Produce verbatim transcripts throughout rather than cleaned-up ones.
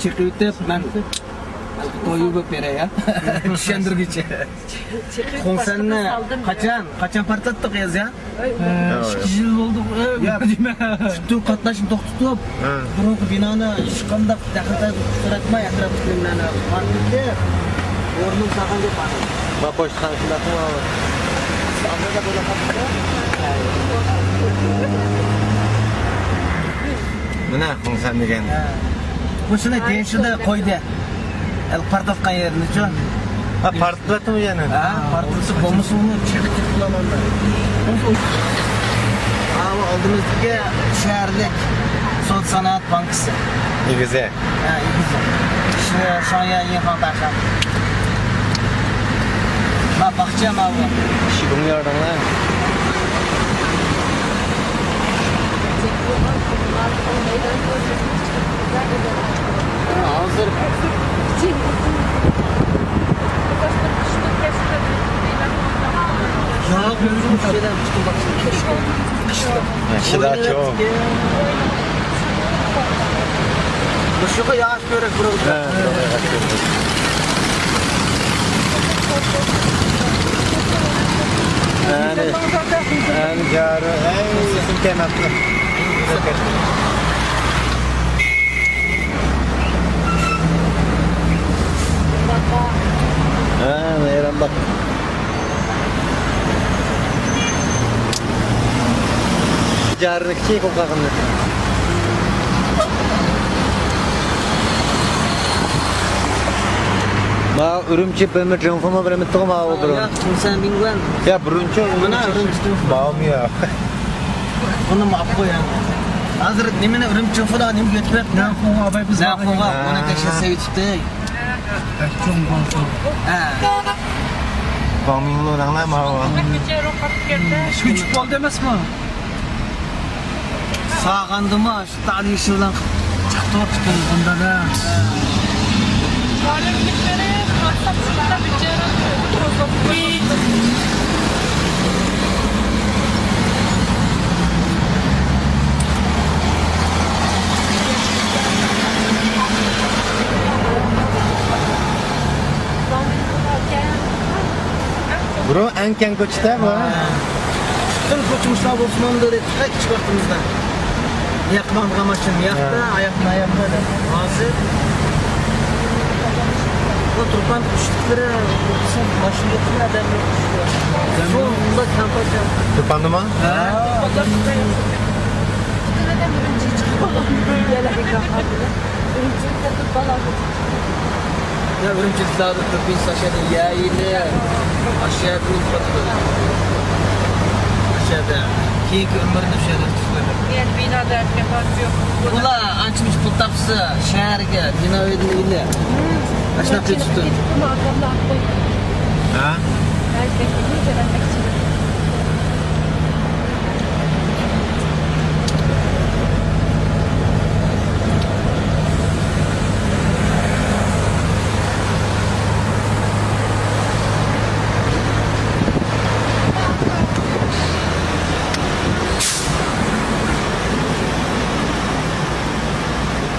چېقىۋېتىپ، مەن تويۇپ بېرەي، ھە؟ چۈشەندۈرگۈچە. خۇڭسەننى قاچان، قاچان پارتلاتتۇق يازغا؟ ئىككى يىل بولدى. يا، پۈتۈن قاتناشنى توختىتىپ، بۇرۇنقى بىنانى ھېچقانداق دەخلى-تەرۇز ئۇچراتماي، ئەتراپتىكىلەرنى پارتلىتىپ، ئورنىنى سالغان گەپ بار. ما پوچتىخانا شۇنداقمۇ؟ مانا خۇڭسەن دېگەن. مۇشۇنى دېيىشىدە قويدى. ئەل پارتلاتقان يېرىنىچۇ؟ ھە، پارتلاتتىمۇ يەنە؟ ھە، پارتلىتىپ بولمىسىمۇ چېقىپ كېتىپ قالامەن. ھاۋۇ ئالدىمىزدىكى شەھەرلىك سودا سانائەت بانكىسى. ئېگىزى. ھە، ئېگىزى. شۇ شاڭيا يىڭخاڭ تاشا. ما باغچە ماۋۇ. شىبۇڭ ياردىڭلار. ھازىر. ياق، ئۆزۈم شۇ يەردە چىقىپ باقسام كەچتە. قىشتا. قىشتا چوڭ. مۇشۇغا ياغاچ كۆرۈك بۇرۇن. ھە، بۇرۇن ياغاچ كۆرۈك. ئەنە، ئەنە جارى، ئەي، سىم كەمەپتۇ. ھە، مېھرىبان. جارنىڭ كىچىك قوقاقنى. ما ئۈرۈمچى بىرمۇ جىڭفۇمۇ بىرمۇ تۇغما ئۇ بۇرۇن. يا، خۇڭسەن بىڭگۈەن. يا، بۇرۇنچۇ مانا ئۈرۈمچى. باۋمۇ يا. بۇنى ما ئاپ قوي يا. ھازىر نېمىنى ئۈرۈمچى جىڭفۇدا نېمە يۆتكەپ؟ نەنخۇڭغا ئاپاي بىز. نەنخۇڭغا، ھە. ئۇنى تەكشۈرسە يېتىشتى. ھە. باڭمىڭلۇ دەڭلار ماۋۇ. ئۈچ بولدى ئەمەسمۇ؟ ساغاندىمۇ شۇ تالىشى بىلەن چاقتۇرۇپ چىقتى بۇندا. بۇرۇن ئەڭ كەڭ كوچىدا بۇ. پۈتۈن كوچىمىزدا بولسىمۇ، ئىككى ۋاقتىمىزدا. ياقماڭغا ماشىنا ياقتا، ھە. ئاياقتا، ئاياقتا دەپ. ھازىر بۇ تۇرپان كۈچلۈكلىرى ماشىنا ياقماي ئادەملەر. شۇنداق كەمپەر كەمپەر. تۇرپاندىمۇ؟ ھە. يا ئۈرۈمچىلىكلەردە كۆپىنچىسى ئاشۇ يەردە يەيلى، ئاشۇ يەردە ئۇيقۇ قاتىدۇ. ئاشۇ يەردە كېيىنكى ئۆمرىنى ئاشۇ يەردە ئۆتكۈزىدۇ. يەنە بىنادا ھەرىكەت بار، يوق. ئۇلار ئانچە-مۇنچە پۇل تاپسا، شەھەرگە بىنا ئۆيدىن ئۆيلە. ئاشۇنداق قىلىپ چىقتى. ھە؟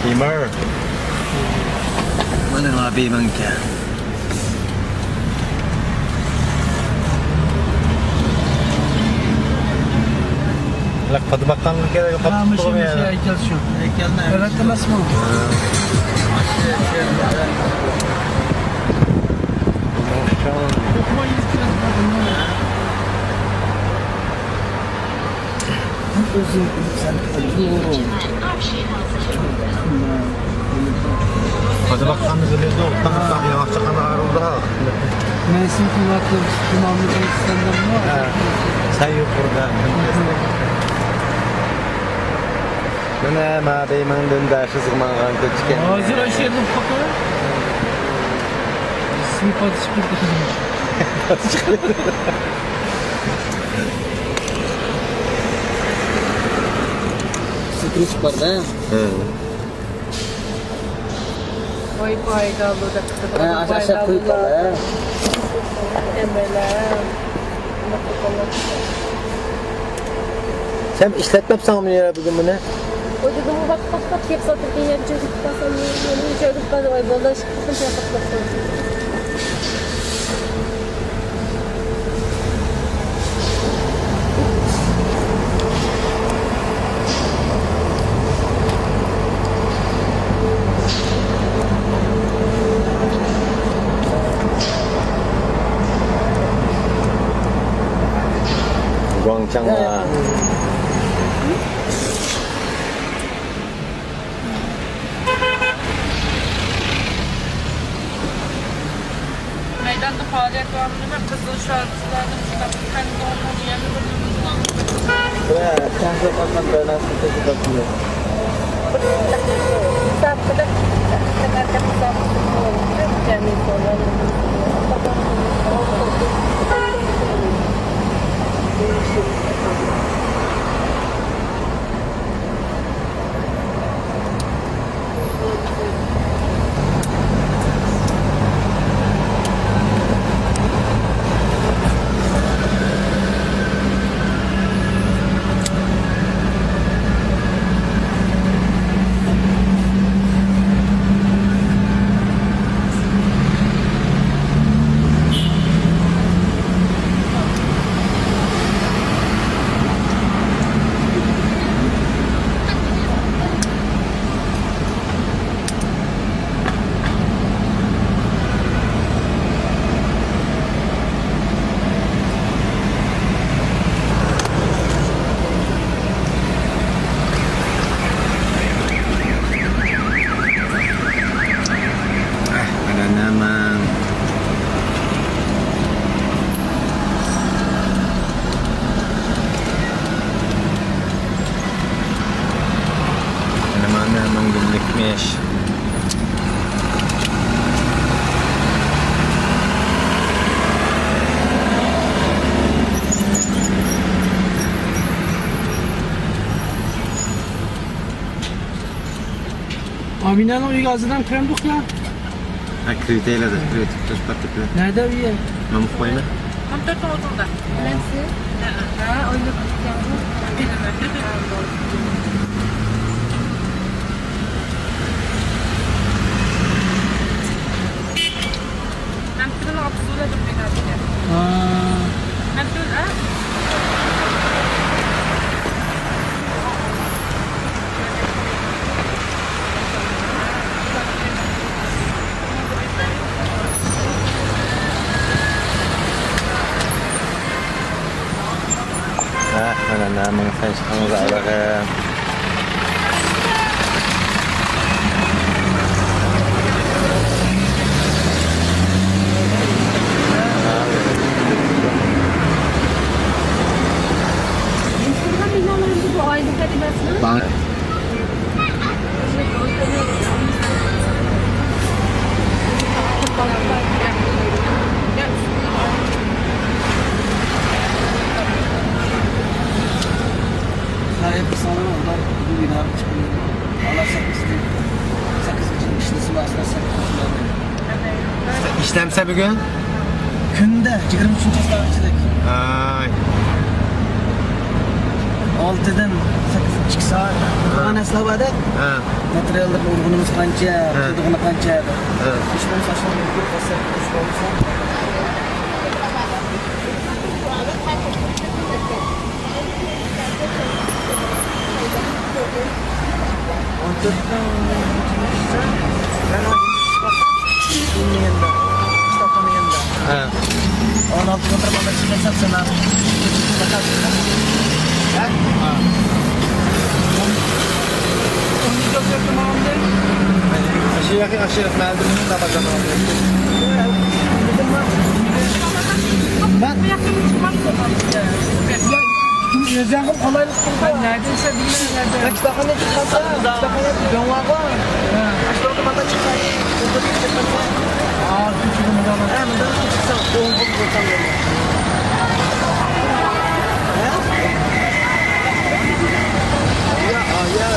بىمار. مانا ما بىماركەن. لەق پادا باققانغا كېرەك يوق. ھە، مۇشۇ، مۇشۇ ھەيكەل شۇ. ھەيكەلنى ئەۋەت ئەمەسمۇ؟ پادا باققاننى بىلىدۇ، تاڭ تاڭ ياڭاق چاققاندا ئايرىلدى. مەن سېنى قىلىۋاتىدۇ، ئىمامنى سەندەنمۇ؟ ھە، سەن يۇقىرىدا. مانا ما بەيمەندىن داشىسىغا ماڭغان كۆچكەن. ھازىر ئاشۇ يەردىن قاقا. ئىسمى پاتىشىپ كېتىدۇ. سىكرىش بار-دە. ھە. ۋاي پايدالىق دەپ قىلىدۇ. ھە، ئاشۇ، ئاشۇ قويۇپ قويۇڭ، ھە. ھەممەيلەن. سەن ئىشلەتمەپسەن بۇنى بۈگۈن بۇنى؟ ئۇ دېدىمغۇ، باق، باق، باق، كېلىپ ساتىدىكەن، يەنە چۆكۈپ قالسام، يەنە چۆكۈپ قالسام، ئاي، بولدى، ئىشقىلىپ، چۆكۈپ قالسام. 光枪啊。 مەيداندا پائالىيەت داۋاملىنىۋاتىدۇ. قىزىل شارپىلارنى مۇشۇنداق قەندىڭنىڭ يەنە بىر ئامىنەنىڭ ئۆيىگە ھازىردىن كىرەمدۇق يا؟ ھە، كىرىۋېتەيلى، كىرىۋېتىپ، توشقاپ كېتىپ. نەدە ئۆيى؟ مەن قويىمەن. ئون تۆتنىڭ ئوتتۇزىدا. بىلەمسىز؟ ھە، ھە، ئويلاپ كەتكەنغۇ. مەمتىمىنىڭ ئاپىسى ئۆلە بىر مەيدان ئىكەن. ھا. مەمتىمىن، ئە؟ ھە، مانا نامىڭىز سەن چىقىڭىز ئالىغىن. ئىشلەمسە بۈگۈن؟ كۈندە يىگىرمە ئۈچىنچى ئاينىڭ ئىچىدە. ئاي. ئالتىدىن سەككىز، ئىككى سائەت. ھە. ئەسلى بار-دە. ھە. ماتېرىياللىرىنى ئۇرغىنىمىز قانچە، ھە. تۇتىدىغىنى قانچە دەپ. ھە. ئىش بولمىسا، ئاشۇنداق بولسا. ئون تۆتنىڭ يېنىدا، كىتابخانا يېنىدا. ھە. ئون ئالتە كىلومېتىر ماڭغان چىقىپ كەتسەم سەن. ھە؟ ئون ئىككى كىلومېتىر ماڭغاندا. شۇ ياقى، ئاشۇ مەھەللىدىن نېمە بازار ماڭغاندا؟ مەن ئۆزۈڭ قالايلىق. نەدىن سەدىگە نەدە؟ كىتابخانا چىققاندا، كىتابخانا دۆڭ بارغۇ. ھە. ئاشۇ مانا چىقسا، ئولتۇرۇپ كېتىپ كەتسە. ئا، كۆچىدىن بۇرۇن. ھە، مۇنداق چىقسا، ئوڭغا بۇرۇلسام بولىدۇ. ھە؟ يا، يا.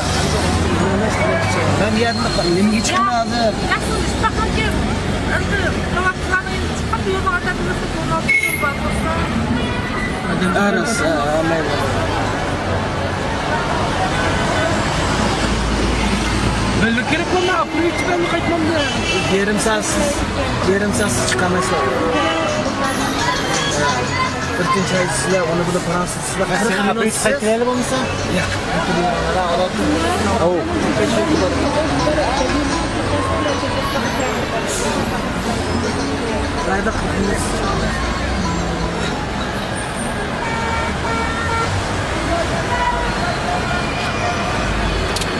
مەن بۇ يەردىن نېمىگە چىقىمەن ھازىر؟ ياخشى، ئىشتاقلىق كېلىپ، ئەمدى ۋاقىتلارنى چىقىپ، يولغا ئادەم بىلسە، بولماس، يول بار بولسا. ئارىسى، ھە، مەيلى. كىرىپ قالما، ئاپىرىن ئىچىپ قايتمامدۇ؟ يېرىم سائەتسىز، يېرىم سائەتسىز چىقالمايسىلەر. بىر كۈن چاي ئىچسىلەر، ئۇنى بىلەن پاراڭ سېتىسىلەر. سەن ئاپىرىن ئىچىپ قايتىۋېلىپ بولمىسا؟ ياق.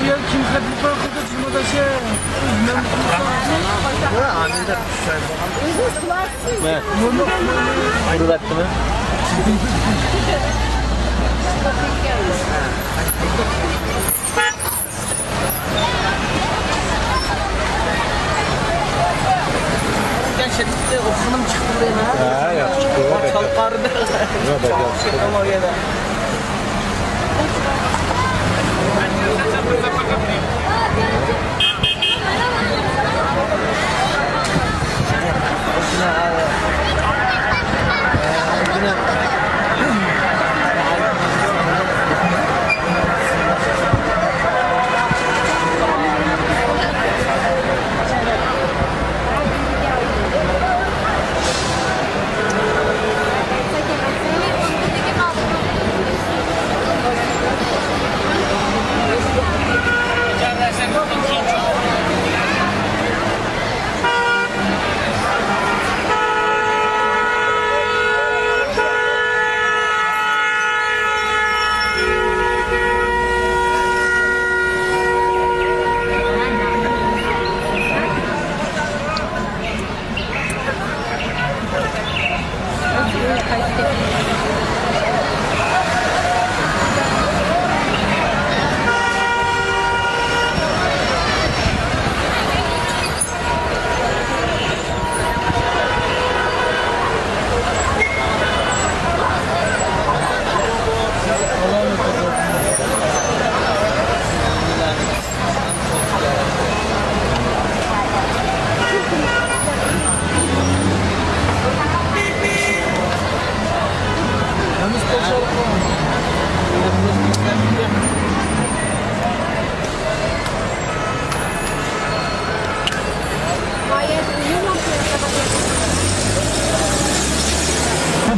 يا كىم خەتنى قىلدى جۇماداشى؟ ئۆزى سۇلارسىز. مە. بۇرۇۋەتتىمۇ؟ ھە، ياخشى چىقتى. چالقاردى. ياق، بەك ياخشى چىقتى.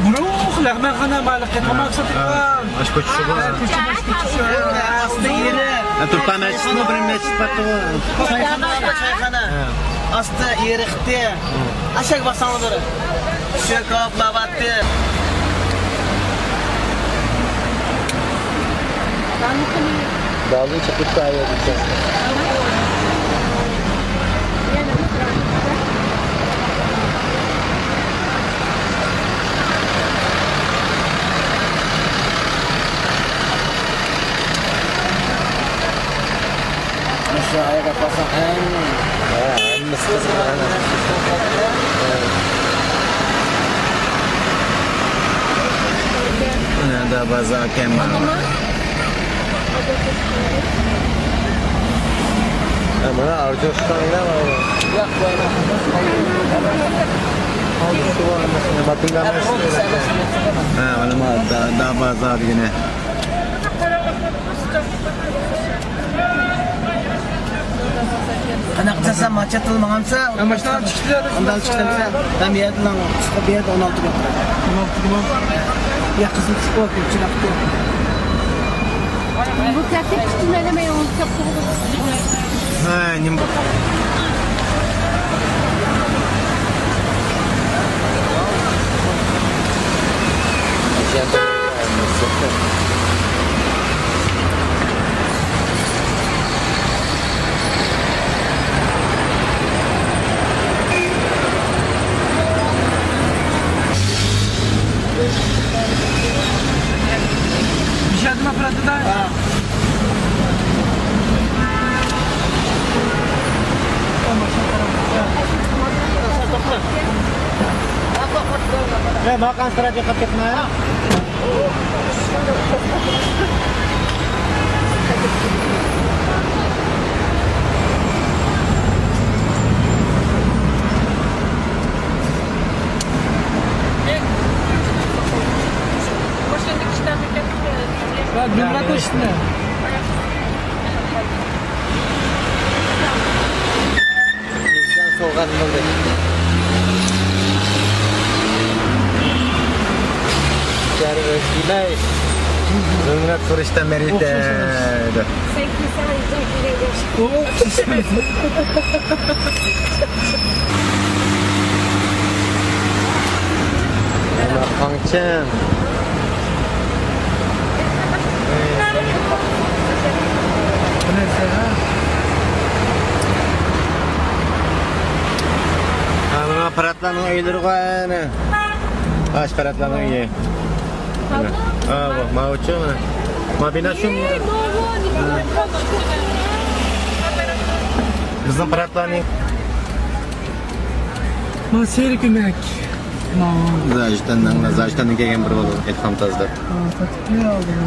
بۇرۇنقى لەغمەنخانا مالىقى تاماق ساتىدىغان. ئاشۇ كوچىسى بار. ئاستى يېرى. تۇرپان مەسچىتمۇ بىر مەسچىت بارتىغۇ. چايخانا، چايخانا. ئاستى يېرىقتى. ئاشاق باساڭلار. شۇ كاۋاپلار بارتى. دالدىن چىقىپ تۇرۇۋاتىدىكەن. مۇشۇ ئاياغ ئاتلاساق ھەممە. ھە، ھەممىسى قىزىق. مانا دا بازار ئىكەن مانا. ھە، مانا ئارجۇ ئۇستاڭلار بار. ياق، بار. ھە، مانا دا، دا بازار دېگىنى. قانداق قىلسام، ماچاتىل ماڭامسا؟ ماشىنا چىقتى. ئانداق چىقتىمسا؟ ھەم يەردىن چىقىپ بۇ يەردە ئون ئالتە مېتىر. ئون ئالتە كىلو. يا قىزىل چىقىپ، كۆپچىلىك. بۇ كەتتى، كۈتۈم ئەلەمەي، ئون كەپ. ھە، نېمە؟ بىر شەدىن ئاپپاراتىدا. ھە، ماقان سىرا چىقىپ كەتمە. ۋە گۈلمۇرات ئىشتىنى. سوغان بولدى. جار ئۆزگىلەي. ئۆمرە قۇرۇشتا مەرىتە. قاڭچىن. ھا، مانا پىراتلارنىڭ ئۆيلىرىغۇ ئەنە. ئاش پىراتلارنىڭ ئۆيى. ھا، بۇ، ماۋۇچۇ، مانا. ما بىنا شۇ. بىزنىڭ پىراتلارنىڭ. ما سېرىك ئۆمەك. ما. زاژداننىڭ، زاژداندىن كەلگەن بىر بالىنىڭ ئېيتقان تازىلىق. ھا، ساتىپ قويالدىم.